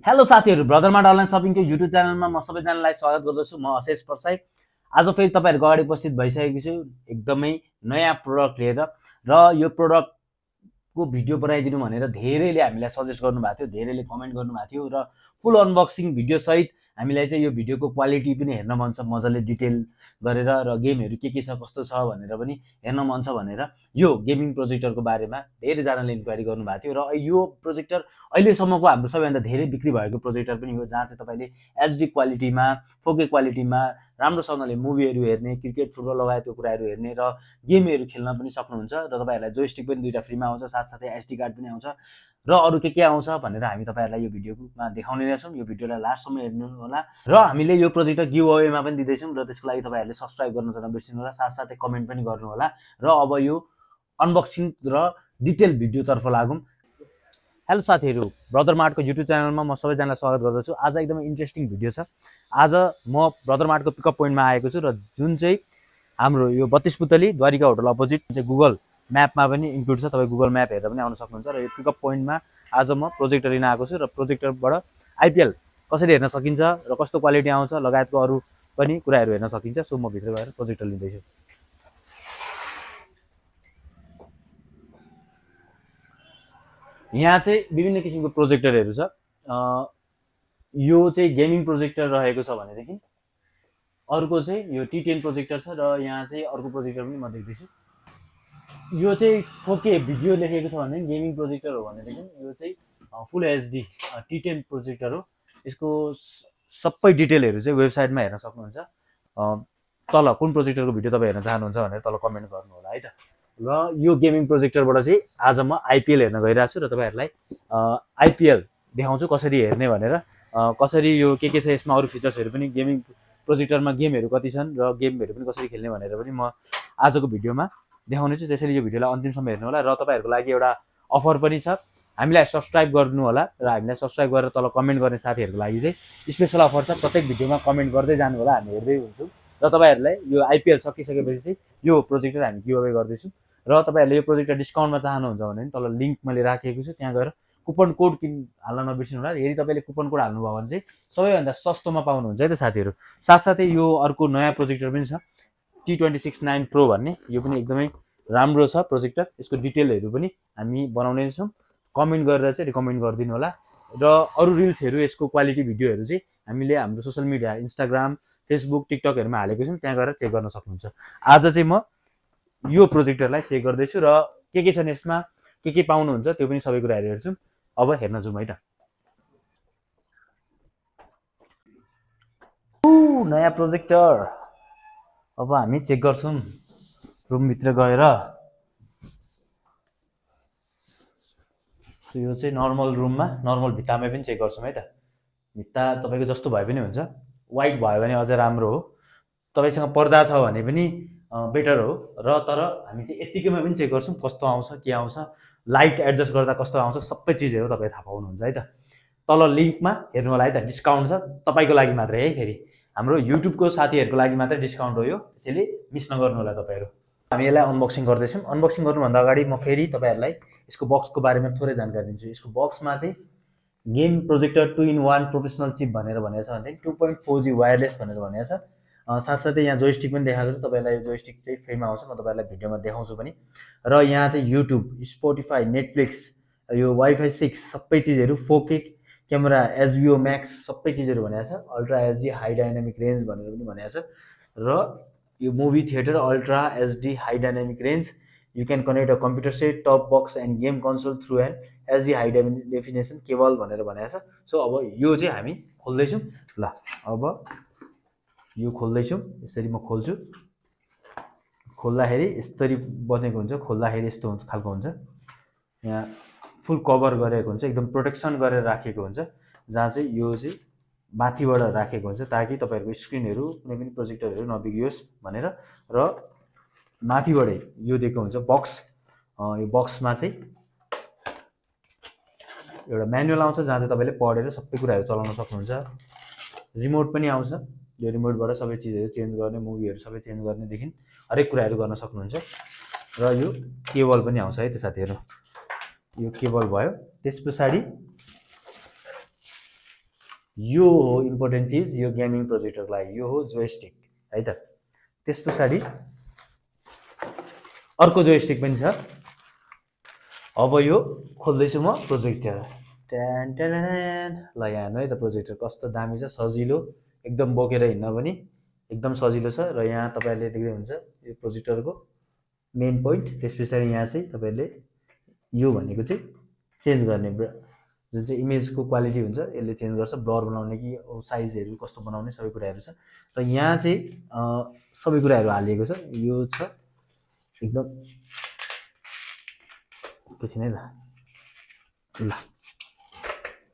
Hello साथीहरु, ब्रदरमार्ट online शपिङको YouTube च्यानलमा म सबैजनालाई स्वागत गर्दछु। म अशेष प्रसाई आज फेरि तपाईहरुको अगाडि उपस्थित भइसकेको छु एकदमै नयाँ प्रोडक्ट लिएर। र यो प्रोडक्टको भिडियो बनाइदिनु भनेर धेरैले हामीलाई सजेस्ट गर्नुभएको थियो, धेरैले कमेन्ट गर्नुभएको थियो र फुल अनबक्सिङ भिडियो सहित हामीलाई चाहिँ यो भिडियोको क्वालिटी पनि हेर्न मन छ, मजाले डिटेल गरेर र गेमहरु के छ कस्तो छ भनेर पनि हेर्न मन छ भनेर यो गेमिङ प्रोजेक्टरको बारेमा धेरैजनाले इन्क्वायरी गर्नुभएको थियो। र यो प्रोजेक्टर अहिलेसम्मको हाम्रो सबैभन्दा धेरै बिक्री भएको प्रोजेक्टर पनि हो, जहाँ चाहिँ तपाईले एचडी क्वालिटीमा 4K क्वालिटीमा राम्रोसँगले मुभीहरु हेर्ने, क्रिकेट फुटबल लगायतको कुराहरु हेर्ने र गेमहरु खेल्न पनि सक्नुहुन्छ। र तपाईहरुलाई जोयस्टिक पनि दुईटा फ्रीमा आउँछ, साथसाथै एसडी कार्ड पनि आउँछ र अरु के आउँछ भनेर हामी तपाईहरुलाई यो भिडियोमा देखाउने नै छौं। यो भिडियोलाई लास्टसम्म हेर्नु होला र हामीले यो प्रोजेक्टर गिभ अवेमा पनि दिँदै छौं र त्यसको लागि तपाईहरुले सब्स्क्राइब गर्न चाहिँ नबिर्सिनु होला, साथसाथै कमेन्ट पनि गर्नु होला। र अब यो अनबक्सिङ र डिटेल भिडियोतर्फ लागौं। हेलो साथीहरु, ब्रदरमार्टको युट्युब च्यानलमा म सबैजनालाई स्वागत गर्दछु। आज एकदमै इन्ट्रेस्टिङ भिडियो छ। आज म ब्रदरमार्टको पिकअप पोइन्टमा आएको छु र जुन चाहिँ हाम्रो यो 32 पुतली द्वारिका होटल अपोजिट चाहिँ गुगल म्यापमा पनि इन्क्लुड छ। तपाई गुगल म्याप हेरेर पनि आउन सक्नुहुन्छ। र यो पिकअप पोइन्टमा आज म प्रोजेक्टर लिन आएको छु र प्रोजेक्टरबाट आइपीएल कसरी हेर्न सकिन्छ र कस्तो क्वालिटी आउँछ लगायतको अरु पनि कुराहरु हेर्न सकिन्छ। सो म भित्र गएर प्रोजेक्टर लिँदै छु। यहाँ चाहिँ विभिन्न किसिमको प्रोजेक्टरहरु छ। यो चाहिँ गेमिङ प्रोजेक्टर रहेको छ भनेदेखि अर्को चाहिँ यो T10 प्रोजेक्टर छ र यहाँ चाहिँ अर्को प्रोजेक्टर पनि म देख्दैछु। यो चाहिँ 4K भिडियो लेखेको छ भने गेमिङ प्रोजेक्टर हो भनेदेखि यो चाहिँ फुल एचडी T10 प्रोजेक्टर हो। यसको सबै डिटेलहरु चाहिँ वेबसाइटमा हेर्न सक्नुहुन्छ। तल कुन प्रोजेक्टरको भिडियो तपाई हेर्न चाहनुहुन्छ भनेर तल कमेन्ट गर्नु होला है त। र यो गेमिङ प्रोजेक्टरबाट चाहिँ आज म आइपीएल हेर्न गइरहेको छु र तपाईहरुलाई आइपीएल देखाउँछु कसरी हेर्ने भनेर। कसरी यो के छ यसमा अरु फिचर्सहरु पनि गेमिङ प्रोजेक्टरमा गेमहरु कति छन् र गेमहरु पनि कसरी खेल्ने भनेर पनि म आजको भिडियोमा देखाउने छु। त्यसैले यो भिडियोलाई अन्तिमसम्म हेर्नु होला। र तपाईहरुको लागि एउटा अफर पनि छ, हामीलाई सब्स्क्राइब गर्नु होला र हामीलाई सब्स्क्राइब गरेर तल कमेन्ट गर्ने साथीहरुको लागि चाहिँ स्पेशल अफर छ। प्रत्येक भिडियोमा कमेन्ट गर्दै जानु होला, हामी हेर्दै हुन्छौँ। र तपाईहरुलाई यो आइपीएल सकिसकेपछि चाहिँ यो प्रोजेक्टर हामी गिभ अवे गर्दै छौं। र तपाईहरुले यो प्रोजेक्टर डिस्काउन्टमा चाहनुहुन्छ भने तल लिंक मैले राखेको छु, त्यहाँ गएर कुपन कोड हाल्न नबिर्सिनु होला। यदि तपाईले कुपन कोड हाल्नु भयो भने चाहिँ सबैभन्दा सस्तोमा पाउनुहुन्छ है त साथीहरु। साथसाथै यो अर्को नयाँ प्रोजेक्टर पनि छ T269 Pro भन्ने, यो पनि एकदमै राम्रो छ प्रोजेक्टर। यसको डिटेलहरु पनि हामी बनाउने छौं, कमेन्ट गरेर चाहिँ रिकमेन्ड गर्दिनु होला। र अरु रिल्सहरु यसको क्वालिटी भिडियोहरु चाहिँ हामीले हाम्रो सोशल मिडिया इन्स्टाग्राम, फेसबुक, टिकटकहरुमा हालेको छौं, त्यहाँ गएर चेक गर्न सक्नुहुन्छ। आज चाहिँ म यो प्रोजेक्टरलाई चेक गर्दै छु र के छन् यसमा, के पाउनुहुन्छ त्यो पनि सबै कुराहरु हेर्छौं। अब हेर्न जाउँ है त। नयाँ प्रोजेक्टर अब हामी चेक गर्छौं रुम भित्र गएर। सो यो चाहिँ नर्मल रुममा नर्मल भित्तामै पनि चेक गर्छौं है त। भित्ता तपाईको जस्तो भए पनि हुन्छ, व्हाइट भयो भने अझै राम्रो हो। तपाईसँग पर्दा छ भने पनि बेटर हो। र तर हामी चाहिँ यतिकैमा पनि चेक गर्छौं कस्तो आउँछ, के आउँछ, लाइट एडजस्ट गर्दा कस्तो आउँछ, सबै चीजहरु तपाईले थाहा पाउनुहुन्छ है त। तल लिंकमा हेर्नु होला है त, डिस्काउन्ट छ तपाईको लागि मात्रै है। फेरि हाम्रो युट्युबको साथीहरुको लागि मात्रै डिस्काउन्ट हो यो, त्यसैले मिस नगर्नु होला तपाईहरु। हामी यसलाई अनबक्सिङ गर्दै छौं। अनबक्सिङ गर्नुभन्दा अगाडि म फेरि तपाईहरुलाई यसको बक्सको बारेमा थोरै जानकारी दिन्छु। यसको बक्समा चाहिँ game projector 2-in-1 professional cheap भनेर भनेको छ भने 2.4G वायरलेस भनेर भनेको छ। साथसाथै यहाँ जोयस्टिक पनि देखाएको छ। तपाईलाई यो जोयस्टिक चाहिँ फ्रीमा आउँछ, म तपाईलाई भिडियोमा देखाउँछु पनि। र यहाँ चाहिँ युट्युब, स्पोटिफाई, नेटफ्लिक्स, यो वाइफाई 6 सबै चीजहरु, 4K क्यामेरा, HBO Max सबै चीजहरु भनेको छ। Ultra HD high dynamic range भनेर पनि भनेको छ। र यो movie theatre ultra HD high dynamic range, you can connect a computer set, top box and game console through an HD high definition cable भनेर भनेको छ। सो अब यो चाहिँ हामी खोल्दै छौं। ल अब यो खोल्दै छौं। यसरी म खोल्छु। खोल्दाखेरि यसरी बनेको हुन्छ, खोल्दाखेरि यस्तो हुन्छ खालको हुन्छ। यहाँ फुल कभर गरेको हुन्छ, एकदम प्रोटेक्सन गरेर राखेको हुन्छ, जहाँ चाहिँ यो चाहिँ माथिबाट राखेको हुन्छ ताकि तपाईहरुको स्क्रिनहरु कुनै पनि प्रोजेक्टरहरु नबिग्रियोस् भनेर। र माथिबाटै यो दिएको हुन्छ बक्स। यो बक्समा चाहिँ एउटा म्यानुअल आउँछ जहाँ चाहिँ तपाईले पढेर सबै कुराहरु चलाउन सक्नुहुन्छ। रिमोट पनि आउँछ, यो रिमोटबाट सबै चीजहरु चेन्ज गर्ने, मुभीहरु सबै चेन्ज गर्ने देखि हरेक कुराहरु गर्न सक्नुहुन्छ। र यो केबल पनि आउँछ है त साथीहरु। यो केबल भयो। त्यसपछाडी यो हो इम्पोर्टेन्ट चिज यो गेमिङ प्रोजेक्टरको लागि, यो हो जोयस्टिक है त। त्यस पछाडि अर्को जोयस्टिक पनि छ। अब यो खोल्दैछु म प्रोजेक्टर, ट्यान ट्यान। ल यहाँ हेर्नु है त प्रोजेक्टर कस्तो दामी छ, सजिलो, एकदम बोकेर हिँड्न पनि एकदम सजिलो छ। र यहाँ तपाईँहरूले देख्दै हुन्छ यो प्रोजेक्टरको मेन पोइन्ट। त्यस पछाडि यहाँ चाहिँ तपाईँहरूले यो भनेको चाहिँ चेन्ज गर्ने, जुन चाहिँ इमेजको क्वालिटी हुन्छ यसले चेन्ज गर्छ, ब्लर बनाउने कि साइजहरू कस्तो बनाउने सबै कुराहरू छ। र यहाँ चाहिँ सबै कुराहरू हालिएको छ, यो छ एकदम पछि नै। ल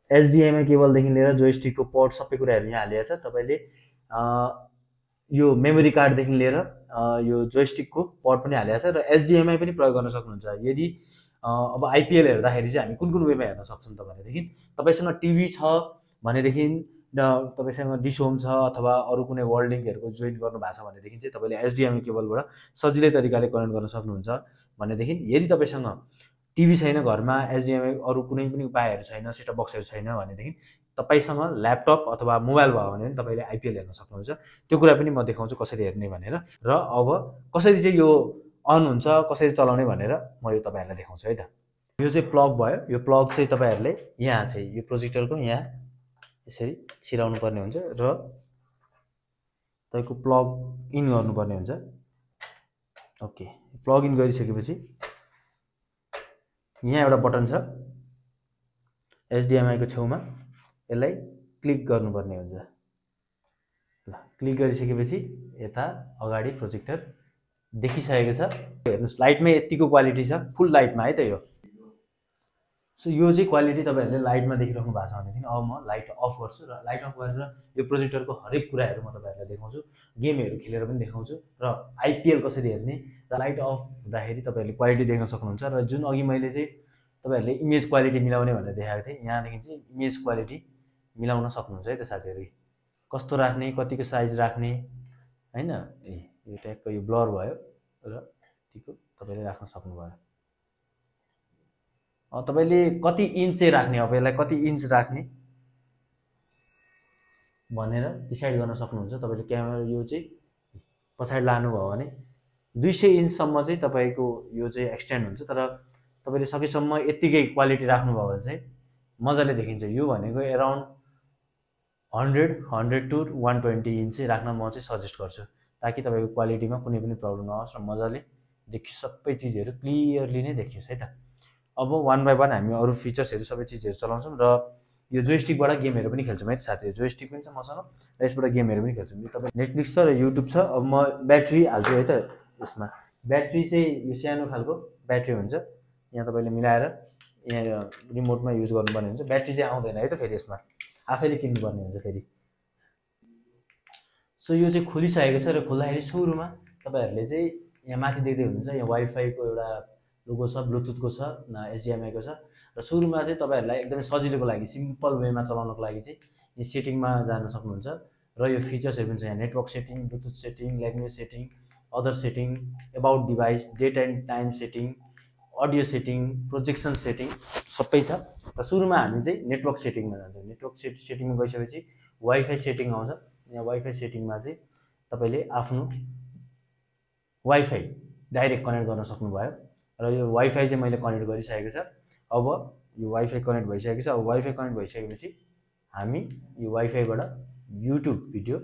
एचडिएमआई केबलदेखि लिएर जोयस्टिकको पोर्ट सबै कुराहरू यहाँ हालिएको छ। तपाईँले यो मेमोरी कार्डदेखि लिएर यो जोयस्टिकको पोर्ट पनि हालिएको छ। र एचडिएमआई पनि प्रयोग गर्न सक्नुहुन्छ। यदि अब आइपिएल हेर्दाखेरि चाहिँ हामी कुन कुन वेमा हेर्न सक्छौँ त भनेदेखि, तपाईँसँग टिभी छ भनेदेखि, तपाईँसँग डिस होम छ अथवा अरू कुनै वर्ल्ड लिङ्कहरूको जोइन गर्नु भएको छ भनेदेखि चाहिँ तपाईँले एचडिएमआई केबलबाट सजिलै तरिकाले कनेक्ट गर्न सक्नुहुन्छ। भनेदेखि यदि तपाईँसँग टिभी छैन घरमा, एचडिएमआई अरू कुनै पनि उपायहरू छैन, सेटअप बक्सहरू छैन भनेदेखि तपाईँसँग ल्यापटप अथवा मोबाइल भयो भने पनि तपाईँले आइपिएल हेर्न सक्नुहुन्छ। त्यो कुरा पनि म देखाउँछु कसरी हेर्ने भनेर। र अब कसरी चाहिँ यो अन हुन्छ, कसरी चलाउने भनेर म यो तपाईँहरूलाई देखाउँछु है त। यो चाहिँ प्लग भयो। यो प्लग चाहिँ तपाईँहरूले यहाँ चाहिँ यो प्रोजेक्टरको यहाँ यसरी छिराउनु पर्ने हुन्छ र तपाईँको प्लग इन गर्नुपर्ने हुन्छ। ओके, प्लग इन गरिसकेपछि यहाँ एउटा बटन छ एचडिएमआईको छेउमा, यसलाई क्लिक गर्नुपर्ने हुन्छ। ल क्लिक गरिसकेपछि यता अगाडि प्रोजेक्टर देखिसकेको छ। हेर्नुहोस् लाइटमै यतिको क्वालिटी छ, फुल लाइटमा है त यो। सो यो चाहिँ क्वालिटी तपाईँहरूले लाइटमा देखिराख्नु भएको छ भनेदेखि अब म लाइट अफ गर्छु र लाइट अफ गरेर यो प्रोजेक्टरको हरेक कुराहरू म तपाईँहरूलाई देखाउँछु, गेमहरू खेलेर पनि देखाउँछु र आइपिएल कसरी हेर्ने। र लाइट अफ हुँदाखेरि तपाईँहरूले क्वालिटी देख्न सक्नुहुन्छ। र जुन अघि मैले चाहिँ तपाईँहरूले इमेज क्वालिटी मिलाउने भनेर देखाएको थिएँ, यहाँदेखि चाहिँ इमेज क्वालिटी मिलाउन सक्नुहुन्छ है त साथीहरू। कस्तो राख्ने, कतिको साइज राख्ने होइन। यो ट्यागको यो ब्लर भयो र यतिको तपाईँले राख्न सक्नुभयो। तपाईँले कति इन्च चाहिँ राख्ने, अब यसलाई कति इन्च राख्ने भनेर डिसाइड गर्न सक्नुहुन्छ। तपाईँले क्यामेरा यो चाहिँ पछाडि लानुभयो भने 200 इन्चसम्म चाहिँ तपाईँको यो चाहिँ एक्सटेन्ड हुन्छ। तर तपाईँले सकेसम्म यत्तिकै क्वालिटी राख्नुभयो भने चाहिँ मजाले देखिन्छ। यो भनेको एराउन्ड 100 टु 120 इन्च चाहिँ राख्न म चाहिँ सजेस्ट गर्छु, ताकि तपाईँको क्वालिटीमा कुनै पनि प्रब्लम नहोस् र मजाले देखियोस्, सबै चिजहरू क्लियरली नै देखियोस् है त। अब वान बाई वान हामी अरू फिचर्सहरू सबै चिजहरू चलाउँछौँ र यो जोयस्टिकबाट गेमहरू पनि खेल्छौँ है त साथीहरू। जोयस्टिक पनि छ मसँग र यसबाट गेमहरू पनि खेल्छौँ। यो तपाईँ नेटफ्लिक्स छ र युट्युब छ। अब म ब्याट्री हाल्छु है त यसमा। ब्याट्री चाहिँ यो सानो खालको ब्याट्री हुन्छ, यहाँ तपाईँले मिलाएर यहाँ रिमोटमा युज गर्नुपर्ने हुन्छ। ब्याट्री चाहिँ आउँदैन है त फेरि यसमा, आफैले किन्नुपर्ने हुन्छ फेरि। सो यो चाहिँ खुलिसकेको छ र खोल्दाखेरि सुरुमा तपाईँहरूले चाहिँ यहाँ माथि देख्दै हुनुहुन्छ, यहाँ वाइफाईको एउटा लोगो छ, ब्लुटुथको छ, एचडिएमआईको छ। र सुरुमा चाहिँ तपाईँहरूलाई एकदमै सजिलोको लागि, सिम्पल वेमा चलाउनको लागि चाहिँ यो सेटिङमा जान सक्नुहुन्छ। र यो फिचर्सहरू पनि छ यहाँ, network setting, Bluetooth setting, language setting, other setting, about device, date and time setting, audio setting, projection setting सबै छ। र सुरुमा हामी चाहिँ नेटवर्क सेटिङमा जान्छौँ। नेटवर्क सेटिङमा गइसकेपछि वाइफाई सेटिङ आउँछ। यहाँ वाइफाई सेटिङमा चाहिँ तपाईँले आफ्नो वाइफाई डाइरेक्ट कनेक्ट गर्न सक्नुभयो। र यो वाइफाई चाहिँ मैले कनेक्ट गरिसकेको छ। अब यो वाइफाई कनेक्ट भइसकेको छ। अब वाइफाई कनेक्ट भइसकेपछि हामी यो वाइफाईबाट युट्युब भिडियो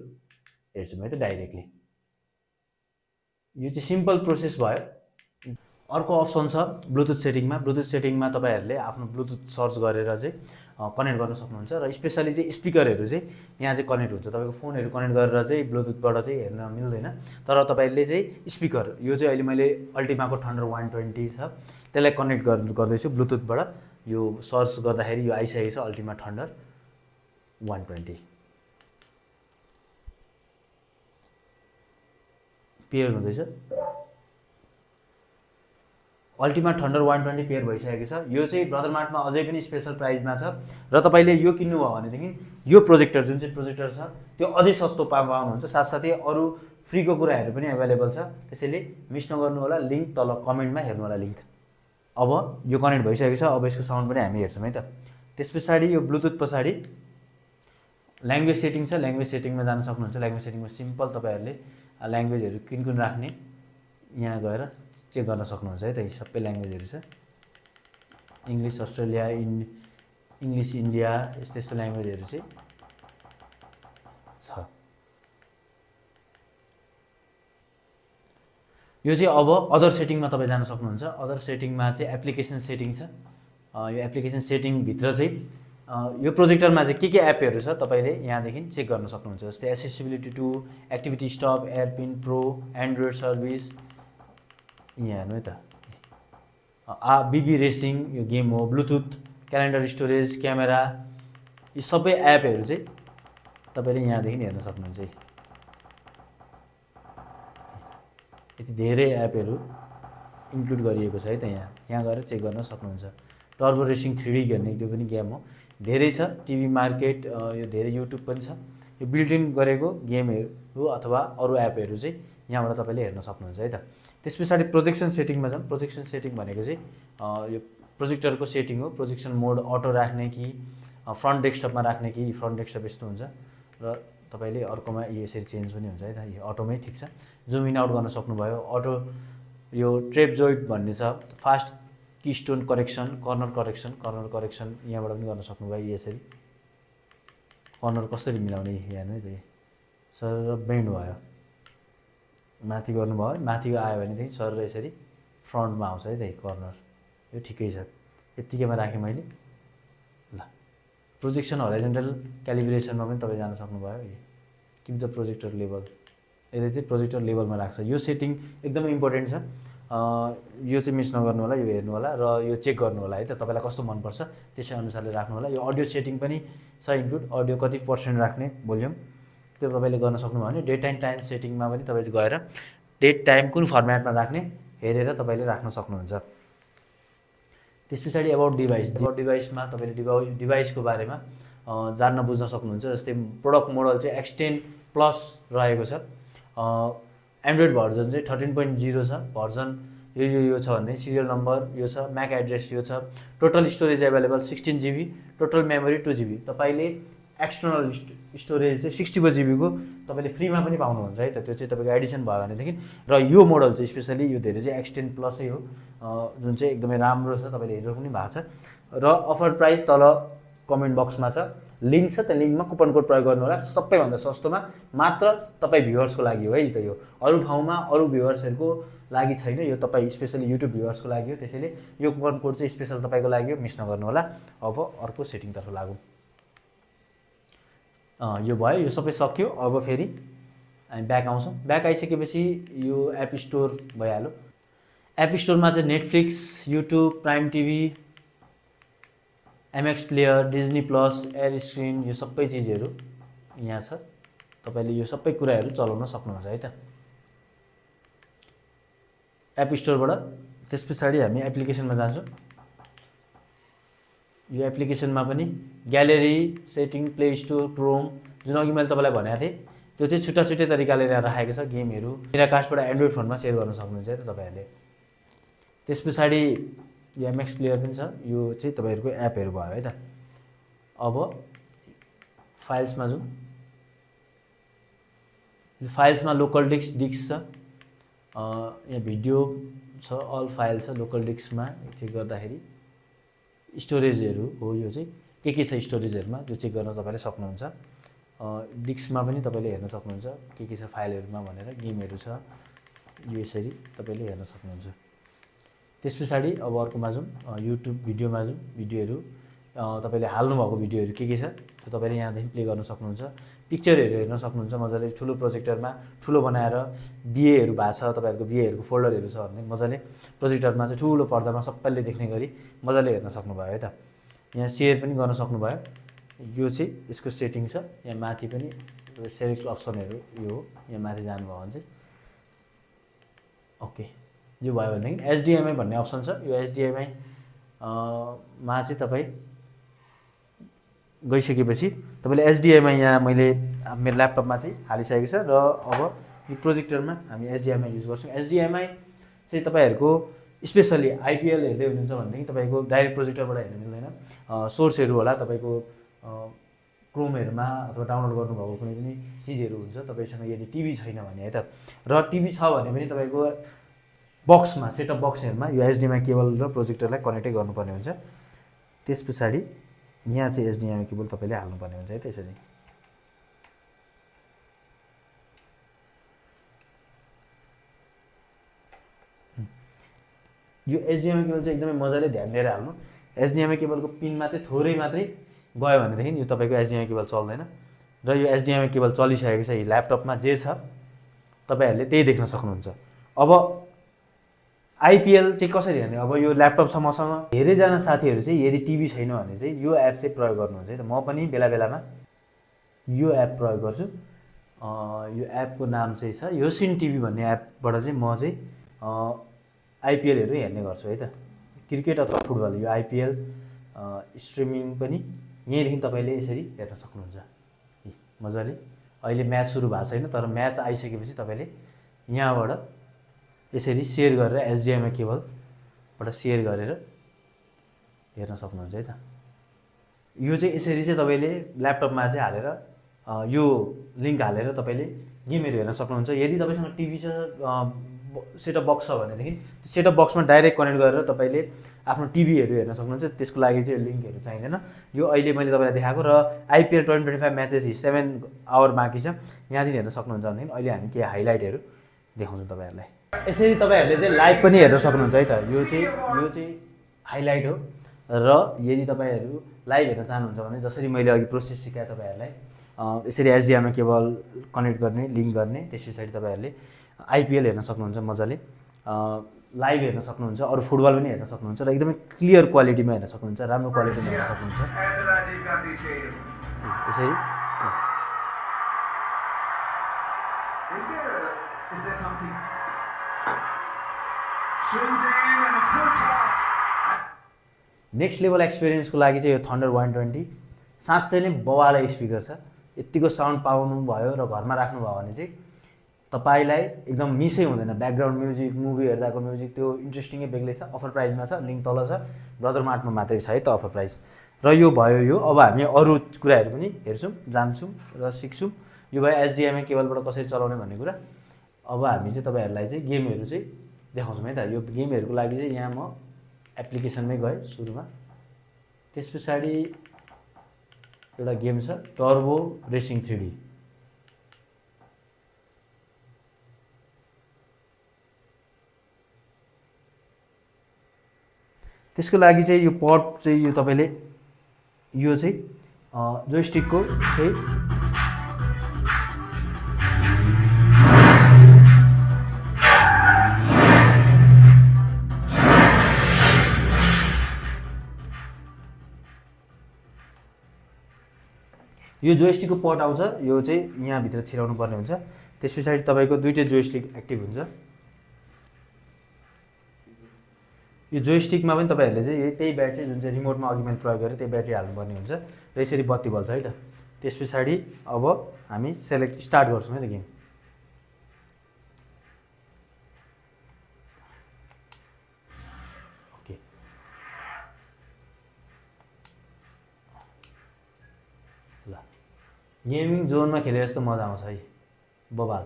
हेर्छौँ है त डाइरेक्टली। यो चाहिँ सिम्पल प्रोसेस भयो। अर्को अप्सन छ ब्लुटुथ सेटिङमा। ब्लुटुथ सेटिङमा तपाईँहरूले आफ्नो ब्लुटुथ सर्च गरेर चाहिँ कनेक्ट गर्न सक्नुहुन्छ। र स्पेसली चाहिँ स्पिकरहरू चाहिँ यहाँ चाहिँ कनेक्ट हुन्छ। तपाईँको फोनहरू कनेक्ट गरेर चाहिँ ब्लुटुथबाट चाहिँ हेर्न मिल्दैन। तर तपाईँहरूले चाहिँ स्पिकर, यो चाहिँ अहिले मैले अल्टिमाको थन्डर 120 छ, त्यसलाई कनेक्ट गर्दैछु ब्लुटुथबाट। यो सर्च गर्दाखेरि यो आइसकेको छ अल्टिमा थन्डर 120 पेयर हुँदैछ। अल्टिमा थन्डर 120 पेयर भइसकेको छ। यो चाहिँ ब्रदर मार्टमा अझै पनि स्पेसल प्राइसमा छ। र तपाईँले यो किन्नुभयो भनेदेखि यो प्रोजेक्टर, जुन चाहिँ प्रोजेक्टर छ त्यो अझै सस्तो पाउनुहुन्छ। साथसाथै अरू फ्रीको कुराहरू पनि एभाइलेबल छ। त्यसैले मिस नगर्नु होला। लिङ्क तल कमेन्टमा हेर्नु होला लिङ्क। अब यो कनेक्ट भइसकेको छ। अब यसको साउन्ड पनि हामी हेर्छौँ है त। त्यस पछाडि यो ब्लुटुथ पछाडि ल्याङ्ग्वेज सेटिङ छ, ल्याङ्ग्वेज सेटिङमा जान सक्नुहुन्छ। ल्याङ्ग्वेज सेटिङमा सिम्पल तपाईँहरूले ल्याङ्ग्वेजहरू कुन कुन राख्ने यहाँ गएर चेक गर्न सक्नुहुन्छ है त। यी सबै ल्याङ्ग्वेजहरू छ, इङ्ग्लिस अस्ट्रेलिया, इङ्ग्लिस इन्डिया, यस्तो यस्तो ल्याङ्ग्वेजहरू चाहिँ छ। यो चाहिँ अब अदर सेटिङमा तपाईँ जान सक्नुहुन्छ। अदर सेटिङमा चाहिँ एप्लिकेसन सेटिङ छ। यो एप्लिकेसन सेटिङभित्र चाहिँ यो प्रोजेक्टरमा चाहिँ के एपहरू छ तपाईँले यहाँदेखि चेक गर्न सक्नुहुन्छ। जस्तै accessibility two, activity stop, airpin pro, android service, यहाँ हेर्नु है त, बिबी रेसिङ यो गेम हो, ब्लुटुथ, क्यालेन्डर स्टोरेज, क्यामेरा, यी सबै एपहरू चाहिँ तपाईँले यहाँदेखि हेर्न सक्नुहुन्छ। यति धेरै एपहरू इन्क्लुड गरिएको छ है त। यहाँ गएर चेक गर्न सक्नुहुन्छ। टर्बो रेसिङ 3D भन्ने त्यो पनि गेम हो, धेरै छ। टिभी मार्केट, यो धेरै युट्युब पनि छ। यो बिल्ट इन गरेको गेमहरू अथवा अरू एपहरू चाहिँ यहाँबाट तपाईँले हेर्न सक्नुहुन्छ है त। त्यस पछाडि प्रोजेक्सन सेटिङमा जाऊँ। प्रोजेक्सन सेटिङ भनेको चाहिँ यो प्रोजेक्टरको सेटिङ हो। प्रोजेक्सन मोड अटो राख्ने कि फ्रन्ट डेस्कटपमा राख्ने कि फ्रन्ट डेस्कटप यस्तो हुन्छ र तपाईँले अर्कोमा यसरी चेन्ज पनि हुन्छ है त। यो अटोमै ठिक छ। जुम इन आउट गर्न सक्नुभयो। अटो यो ट्रेपजोइड भन्ने छ, fast keystone correction, corner correction यहाँबाट पनि गर्न सक्नुभयो। यसरी कर्नर कसरी मिलाउने हेर्नु है त। सर बेन्ड भयो, माथि गर्नुभयो, माथि आयो भनेदेखि सर यसरी फ्रन्टमा आउँछ है त कर्नर। यो ठिकै छ। यत्तिकैमा राखेँ मैले। ल प्रोजेक्सन हराइजेन्टल क्यालिब्रेसनमा पनि तपाईँ जान सक्नुभयो। किप द प्रोजेक्टर लेभल, यसले चाहिँ प्रोजेक्टर लेभलमा राख्छ। यो सेटिङ एकदमै इम्पोर्टेन्ट छ। यो चाहिँ मिस नगर्नु होला, यो हेर्नु होला र यो चेक गर्नु होला है त, तपाईँलाई कस्तो मनपर्छ त्यसै अनुसारले राख्नु होला। यो अडियो सेटिङ पनि छ इन्क्लुड, अडियो कति % राख्ने भोल्युम त्यो तपाईँले गर्न सक्नुभयो भने डेट एन्ड टाइम सेटिङमा पनि तपाईँले गएर डेट टाइम कुन फर्मेटमा राख्ने हेरेर तपाईँले राख्न सक्नुहुन्छ। त्यस पछाडि एबाउट डिभाइसमा तपाईँले डिभाइसको बारेमा जान्न बुझ्न सक्नुहुन्छ। जस्तै प्रोडक्ट मोडल चाहिँ X10 प्लस रहेको छ। एन्ड्रोइड भर्जन चाहिँ 13.0 छ। भर्जन यो छ भने सिरियल नम्बर यो छ, म्याक एड्रेस यो छ, total storage available 16 GB, total memory 2 GB। तपाईँले एक्सटर्नल स्टोरेज चाहिँ 64 GB को तपाईँले फ्रीमा पनि पाउनुहुन्छ है त। त्यो चाहिँ तपाईँको एडिसन भयो भनेदेखि। र यो मोडल चाहिँ स्पेसली यो धेरै चाहिँ X10 प्लसै हो, जुन चाहिँ एकदमै राम्रो छ। तपाईँले हेरेर पनि भएको छ। र अफर प्राइस तल कमेन्ट बक्समा छ, लिङ्क छ। त्यो लिङ्कमा कुपन कोड प्रयोग गर्नु होला। सबैभन्दा सस्तोमा मात्र तपाईँ भ्युअर्सको लागि हो है त। यो अरू ठाउँमा अरू भ्युअर्सहरूको लागि छैन, यो तपाईँ स्पेसली युट्युब भ्युअर्सको लागि हो। त्यसैले यो कुपन कोड चाहिँ स्पेसल तपाईँको लागि हो, मिस नगर्नु होला। अब अर्को सेटिङतर्फ लागौँ। यो भयो, यो सबै सक्यो। अब फेरि हामी ब्याक आउँछौँ। ब्याक आइसकेपछि यो एप स्टोर भइहाल्यो। एप स्टोरमा चाहिँ Netflix, YouTube, prime TV, MX player, Disney plus, air screen, यो सबै चिजहरू यहाँ छ। तपाईँले यो सबै कुराहरू चलाउन सक्नुहुन्छ है त एप स्टोरबाट। त्यस पछाडि हामी एप्लिकेसनमा जान्छौँ। यो एप्लिकेसनमा पनि gallery, setting, play store, Chrome, जुन अघि मैले तपाईँलाई भनेको थिएँ त्यो चाहिँ छुट्टा छुट्टै तरिकाले राखेको छ। गेमहरू मिराकास्टबाट एन्ड्रोइड फोनमा सेयर गर्न सक्नुहुन्छ है त तपाईँहरूले। त्यस पछाडि यो एमएक्स प्लेयर पनि छ। यो चाहिँ तपाईँहरूको एपहरू भयो है त। अब फाइल्समा जाउँ। फाइल्समा लोकल डिस्क छ, यहाँ भिडियो छ, अल फाइल छ। लोकल डिस्कमा चेक गर्दाखेरि स्टोरेजहरू हो, यो चाहिँ के छ स्टोरेजहरूमा त्यो चेक गर्न तपाईँले सक्नुहुन्छ। डिस्कमा पनि तपाईँले हेर्न सक्नुहुन्छ के छ फाइलहरूमा भनेर। गेमहरू छ, यो यसरी तपाईँले हेर्न सक्नुहुन्छ। त्यस पछाडि अब अर्कोमा जाउँ, युट्युब भिडियोमा जाउँ। भिडियोहरू तपाईँले हाल्नुभएको भिडियोहरू के छ त्यो तपाईँले यहाँदेखि प्ले गर्न सक्नुहुन्छ। पिक्चरहरू हेर्न सक्नुहुन्छ मजाले। ठुलो प्रोजेक्टरमा ठुलो बनाएर बिएहरू भएको छ, तपाईँहरूको बिएहरूको फोल्डरहरू छ भने मजाले प्रोजेक्टरमा चाहिँ ठुलो पर्दामा सबैले देख्ने गरी मजाले हेर्न सक्नुभयो है त। यहाँ सेयर पनि गर्न सक्नुभयो। यो चाहिँ यसको सेटिङ छ। यहाँ माथि पनि सेलेक्ट अप्सनहरू यो हो, यहाँ माथि जानुभयो भने चाहिँ ओके यो भयो भनेदेखि एचडिएमआई भन्ने अप्सन छ। यो एचडिएमआई मा चाहिँ तपाईँ गइसकेपछि तपाईँले एचडिएमआई यहाँ मैले मेरो ल्यापटपमा चाहिँ हालिसकेको छ। र अब यो प्रोजेक्टरमा हामी एचडिएमआई युज गर्छौँ। एचडिएमआई चाहिँ तपाईँहरूको स्पेसली आइपिएल हेर्दै हुनुहुन्छ भनेदेखि तपाईँको डाइरेक्ट प्रोजेक्टरबाट हेर्न मिल्दैन। सोर्सहरू होला, तपाईँको क्रोमहरुमा अथवा डाउनलोड गर्नुभएको कुनै पनि चिजहरु हुन्छ तपाईसँग यदि टिभी छैन भने है त र टिभी छ भने पनि तपाईको बक्समा सेटअप बक्सहरुमा यो एचडीएमआई केबल र प्रोजेक्टरलाई कनेक्टै गर्नुपर्ने हुन्छ त्यसपछि यहाँ चाहिँ एचडीएमआई केबल तपाईले हाल्नुपर्ने हुन्छ है त्यसरी यो एचडीएमआई केबल चाहिँ एकदमै मजाले ध्यान दिएर हाल्नु एचडीएमआई केबलको पिन मात्रै थोरै मात्रै गयो भनेदेखि यो तपाईको एचडीएमआई केबल चल्दैन र यो एचडीएमआई केबल चलिसकेको छ ल्यापटपमा जे छ तपाईहरुले त्यही देख्न सक्नुहुन्छ अब आईपीएल चाहिँ कसरी हेर्ने अब यो ल्यापटप छ मसँग धेरै जना साथीहरु चाहिँ यदि टिभी छैन भने चाहिँ यो एप चाहिँ प्रयोग गर्नुहुन्छ है त म पनि बेला बेलामा यो एप प्रयोग गर्छु यो एपको नाम चाहिँ छ योसिन टिभी भन्ने एपबाट चाहिँ म चाहिँ आईपीएलहरु हेर्ने गर्छु है त क्रिकेट अथवा फुटबल यो आईपीएल स्ट्रिमिङ पनि यहीँदेखि तपाईले यसरी हेर्न सक्नुहुन्छ मजाले अहिले म्याच सुरु भएको छैन तर म्याच आइसकेपछि तपाईले यहाँबाट यसरी शेयर गरेर एचडीएमआई केबलबाट शेयर गरेर हेर्न सक्नुहुन्छ है त यो चाहिँ यसरी चाहिँ तपाईले ल्यापटपमा चाहिँ हालेर यो लिंक हालेर तपाईले गेमहरु हेर्न सक्नुहुन्छ यदि तपाईसँग टिभी छ सेटअप बक्स छ भनेदेखि सेटअप बक्समा डाइरेक्ट कनेक्ट गरेर तपाईले आफ्नो टिभीहरु हेर्न सक्नुहुन्छ त्यसको लागि चाहिँ लिंकहरु चाहिदैन यो अहिले मैले तपाईलाई देखाएको र आईपीएल 2025 म्याचेस 7 आवर बाँकी छ यहाँदेखि हेर्न सक्नुहुन्छ भने अहिले हामी के हाइलाइटहरु देखाउँछौं तपाईहरुलाई यसरी तपाईहरुले चाहिँ लाइभ पनि हेर्न सक्नुहुन्छ है त यो चाहिँ हाइलाइट हो र यदि तपाईहरु लाइभ हेर्न चाहनुहुन्छ भने जसरी मैले अघि प्रोसेस सिकाए तपाईहरुलाई यसरी एचडीएमआई केबल कनेक्ट गर्ने लिंक गर्ने त्यसपछि तपाईहरुले आईपीएल हेर्न सक्नुहुन्छ मजाले लाइभ हेर्न सक्नुहुन्छ अरु फुटबल पनि हेर्न सक्नुहुन्छ र एकदमै क्लियर क्वालिटीमा हेर्न सक्नुहुन्छ राम्रो क्वालिटीमा हेर्न सक्नुहुन्छ यसरी नेक्स्ट लेभल एक्सपिरियन्सको लागि चाहिँ यो थन्डर 120 साच्चै नै बवाले स्पिकर छ यतिको साउन्ड पाउनु भयो र घरमा राख्नु भयो भने चाहिँ तपाईलाई एकदम मिसै हुँदैन ब्याकग्राउन्ड म्युजिक मुभी हेर्दाको म्युजिक त्यो इन्ट्रेस्टिङै बेग्लै छ अफर प्राइसमा छ लिंक तल छ ब्रदर मार्टमा मात्रै छ है त अफर प्राइस र यो भयो यो अब हामी अरु कुराहरु पनि हेर्छौं जान्छौं र सिक्छौं यो भयो एचडीएमआई केबलबाट कसरी चलाउने भन्ने कुरा अब हामी चाहिँ तपाईहरुलाई चाहिँ गेमहरु चाहिँ देखाउँछौं है त यो गेमहरुको लागि चाहिँ यहाँ म एप्लिकेसनमै गए सुरुमा त्यसपछि एउटा गेम छ टर्बो रेसिङ 3D त्यसको लागि चाहिँ यो पट चाहिँ यो तपाईले यो चाहिँ जोयस्टिकको चाहिँ यो जोयस्टिकको पट आउँछ यो चाहिँ यहाँ भित्र छिराउनु पर्ने हुन्छ त्यसपछि तपाईको दुईटै जोयस्टिक एक्टिभ हुन्छ यो जोयस्टिकमा पनि तपाईहरुले चाहिँ त्यही ब्याट्री जुन चाहिँ रिमोटमा अघि मैले प्रयोग गरे त्यही ब्याट्री हाल्नुपर्ने हुन्छ र यसरी बत्ती बल्छ है त त्यसपछि अब हामी सेलेक्ट स्टार्ट गर्छौं है त गेम ओके ल गेमिङ जोनमा खेले जस्तो मजा आउँछ है बबाल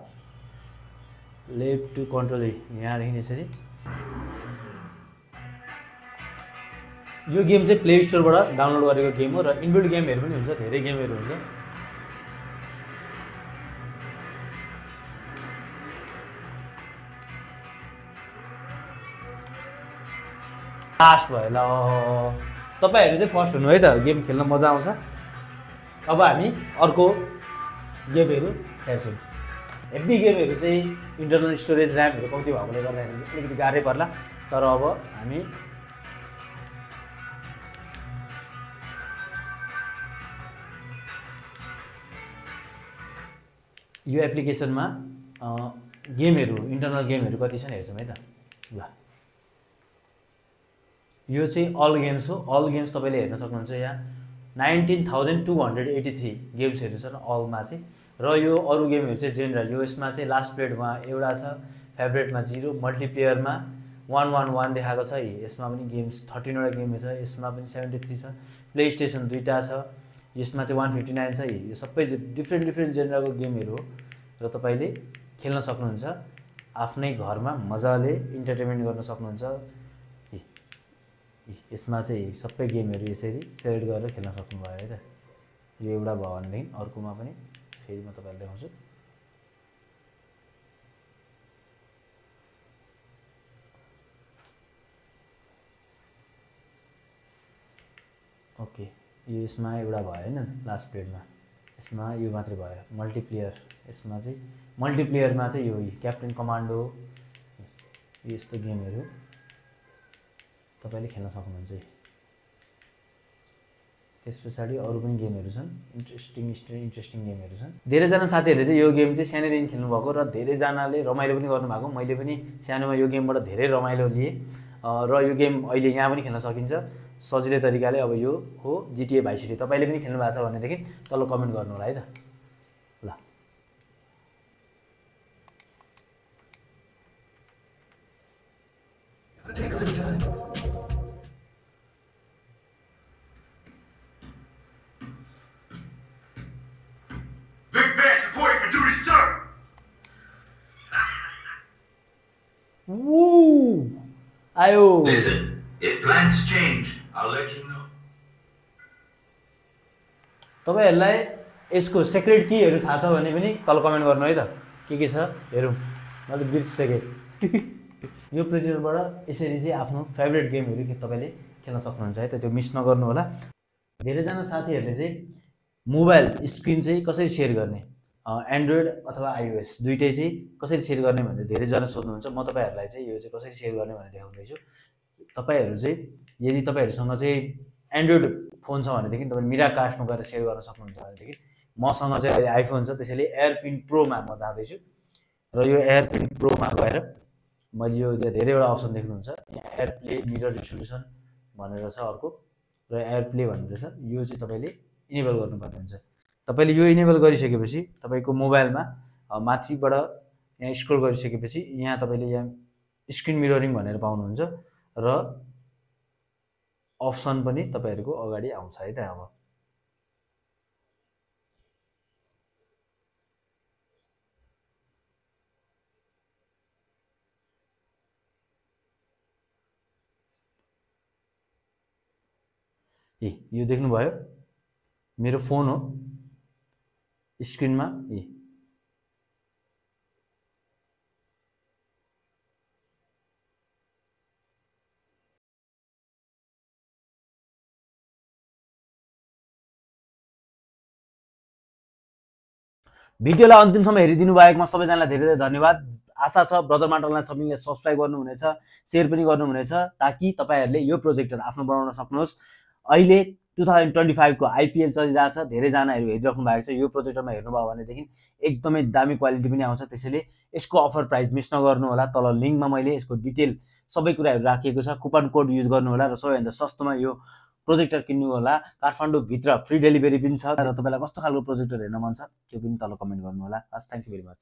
लेफ्ट टु कन्ट्रोल यहाँदेखि यसरी यो गेम चाहिँ प्ले स्टोरबाट डाउनलोड गरेको गेम हो र इनबिल्ट गेमहरु पनि हुन्छ धेरै गेमहरु हुन्छ लास्ट भयो ल तपाईहरु चाहिँ फर्स्ट हुनु है त गेम खेल्न मजा आउँछ अब हामी अर्को गेमहरु हेर्छौं हेभी गेमहरु चाहिँ इन्टरनल स्टोरेज र्यामहरु कम्ती भएकोले गर्दाखेरि अलिकति गाह्रै पर्ला तर अब हामी यो एप्लिकेसनमा गेमहरु इन्टरनल गेमहरु कति छन् हेर्छौं है त ल यो चाहिँ अल गेम्स हो अल गेम्स तपाईले हेर्न सक्नुहुन्छ यहाँ 19283 गेम्सहरु छन् अलमा चाहिँ र यो अरु गेमहरु चाहिँ जेनरल यो यसमा चाहिँ लास्ट प्लेटमा एउटा छ फेभरेटमा 0 मल्टिप्लेयरमा 111 देखाएको छ यसमा पनि गेम्स 13 वटा गेम छ यसमा पनि 73 छ प्ले स्टेसन दुईटा छ यसमा चाहिँ 159 छ। यो सबै डिफ्रेन्ट जेनरको गेमहरू हो र तपाईँले खेल्न सक्नुहुन्छ। आफ्नै घरमा मजाले इन्टरटेनमेन्ट गर्न सक्नुहुन्छ। यसमा चाहिँ सबै गेमहरू यसरी सेलेक्ट गरेर खेल्न सक्नुभयो है त। यो एउटा भयो भनेदेखि अर्कोमा पनि फेरि म तपाईँलाई देखाउँछु। ओके, यो यसमा एउटा भयो हैन लास्ट पेजमा। यसमा यो मात्रै भयो मल्टिप्लेयर। यसमा चाहिँ मल्टिप्लेयरमा चाहिँ यो क्याप्टेन कमान्डो यस्तो गेमहरू तपाईले खेल्न सक्नुहुन्छ। त्यस पछाडि अरु पनि गेमहरू छन्, इन्ट्रेस्टिङ गेमहरू छन्। धेरैजना साथीहरूले चाहिँ यो गेम चाहिँ सानैदेखि खेल्नु भएको र धेरैजनाले रमाइलो पनि गर्नु भएको। मैले पनि सानोमा यो गेमबाट धेरै रमाइलो लिएँ र यो गेम अहिले यहाँ पनि खेल्न सकिन्छ सजिलै तरिकाले। अब यो हो GTA भाइस सिटी। तपाईले पनि खेल्नु भएको छ भनेदेखि तल कमेन्ट गर्नु होला है त। ल Big Bad's reporting for duty, sir! Woo! आयो। Listen, if plans change, I'll let you know. तपाईहरुलाई यसको सिक्रेट कीहरु थाहा छ भने पनि तल कमेन्ट गर्नु है त। के छ हेरौँ। म त बिर्सिसके। यो प्रोजेक्टबाट यसरी चाहिँ आफ्नो फेभरेट गेमहरु तपाईले खेल्न सक्नुहुन्छ है त। त्यो मिस नगर्नु होला। धेरैजना साथीहरुले चाहिँ मोबाइल स्क्रिन चाहिँ कसरी शेयर गर्ने, एन्ड्रोइड अथवा आइओएस दुईटै चाहिँ कसरी शेयर गर्ने भनेर धेरैजना सोध्नुहुन्छ। म तपाईहरुलाई चाहिँ यो चाहिँ कसरी शेयर गर्ने भनेर देखाउँदै छु। तपाईहरु चाहिँ यदि तपाईहरुसँग चाहिँ एन्ड्रोइड फोन छ भनेदेखि तपाईले मिराकास्टमा गएर शेयर गर्न सक्नुहुन्छ भनेदेखि मसँग चाहिँ अहिले आइफोन छ त्यसैले एयरपिन प्रोमा म जाँदै छु र यो एयरपिन प्रोमा गएर मैले यो धेरैवटा अप्सन देख्नुहुन्छ। यहाँ एयरप्ले मिरर रिजोल्युसन भनेर छ अर्को र एयरप्ले भनेर छ। यो चाहिँ तपाईले इनेबल गर्नुपर्ने हुन्छ। तपाईले यो इनेबल गरिसकेपछि तपाईको मोबाइलमा माथिबाट यहाँ स्क्रोल गरिसकेपछि यहाँ तपाईले यहाँ स्क्रिन मिररिङ भनेर पाउनुहुन्छ र अप्सन पनि तपाईहरुको अगाडि आउँछ है त। अब यो देख्नुभयो मेरो फोन हो स्क्रिनमा। भिडियोलाई अन्तिमसम्म हेरिदिनु भएकोमा सबैजनालाई धेरै धेरै धन्यवाद। आशा छ ब्रदर माटललाई सबैले सब्स्क्राइब गर्नुहुनेछ, शेयर पनि गर्नुहुनेछ ताकि तपाईहरुले यो प्रोजेक्टर आफ्नो बनाउन सक्नुहोस्। अहिले 2025 को आइपीएल चलिरहेछ। धेरैजनाहरु हेरिराख्नु भएको छ। यो प्रोजेक्टरमा हेर्नुभयो भनेदेखि एकदमै दामी क्वालिटी पनि आउँछ। त्यसैले यसको अफर प्राइस मिस नगर्नु होला। तल लिंकमा मैले यसको डिटेल सबै कुराहरु राखिएको छ। कुपन कोड युज गर्नु होला र सबैभन्दा सस्तोमा यो प्रोजेक्टर किन्नु होला। काठमाडौँ भित्र फ्री डेलिभरी पनि छ र तपाईलाई कस्तो खालको प्रोजेक्टर हेर्न मन छ त्यो पनि तल कमेन्ट गर्नु होला। Thank you very much.